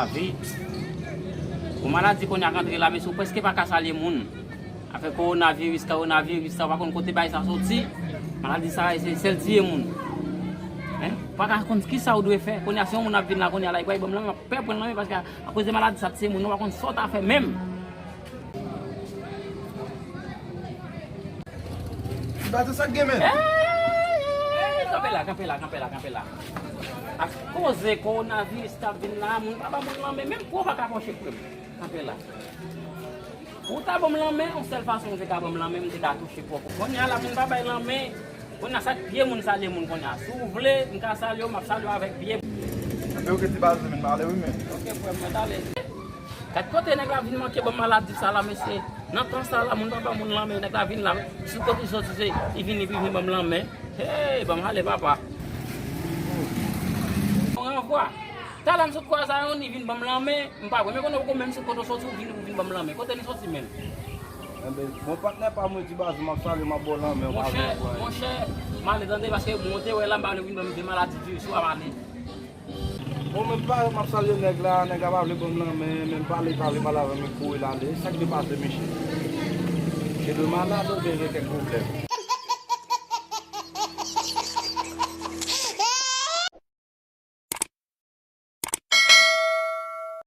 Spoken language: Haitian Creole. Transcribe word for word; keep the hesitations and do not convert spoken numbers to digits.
Lavi. Yon maladi kounye a k antre la, mesye, ou prèske pa ka salye moun. Afè kowonaviris, kowonaviris, sa, ou pa konn kote bagay sa soti. Maladi sa, se sèl tiye moun. Hein? Ou pa ka konn ki sa ou dwe fè. Kounye a, si yon moun ap vin la, kounye a la, li pral ban m lanmen, m ap pè pran lanmen, paske akoz de maladi sa, tiye moun, ou pa konn sa w ta fè menm. Gade sa k gen, men. Ey, kanpe la, kanpe la, kanpe la, kanpe la. Akoz de kowonaviris k ap vin la, moun pa ban moun lanmen, menm pou w pa ka pwoche pre m. Kanpe la. Ou ta ban m lanmen, yon sèl fason ou te ka ban m lanmen, m te ka touche kò w. Kounye a la, moun pa bay lanmen. Kounye a, sa k pye moun salye moun kounye a. Si w vle, m ka salye w, m ap salye w avèk pye m. Enben, oke, ti baz, men m ale, wi, men. Oke, frè m, mwen t ale. Gad kote nèg la vin manke ban m maladi sa la, mesye. Nan tan sa la, moun pa ban moun lanmen, nèg la vin la. Sou kote soti, se, li vin, li vin ban m lanmen. Hey, ban m ale, papa. Yon ranvwa. Talè m sot kwaze a yon, li vin ban m lanmen. M pa kwè, men konnen ou menm sou kote w soti, ou vin, ou vin ban m lanmen. Kote li soti menm? Enben, bon patnè pa mwen, ti baz, m ap salye, m ap ba w lanmen, ou pa vle kwè. Monchè, monchè, m ale tande, paske mwen te wè la, m pa vle vin ban m de maladi di sou a m ale. Bon, men pa, m ap salye nèg la, nèg la pa vle ban m lanmen, men m pale, pale, pale avè m, kouri l ale. Sa k te pase, mesye? Mesye dwe malad oubyen gen kèk pwoblèm?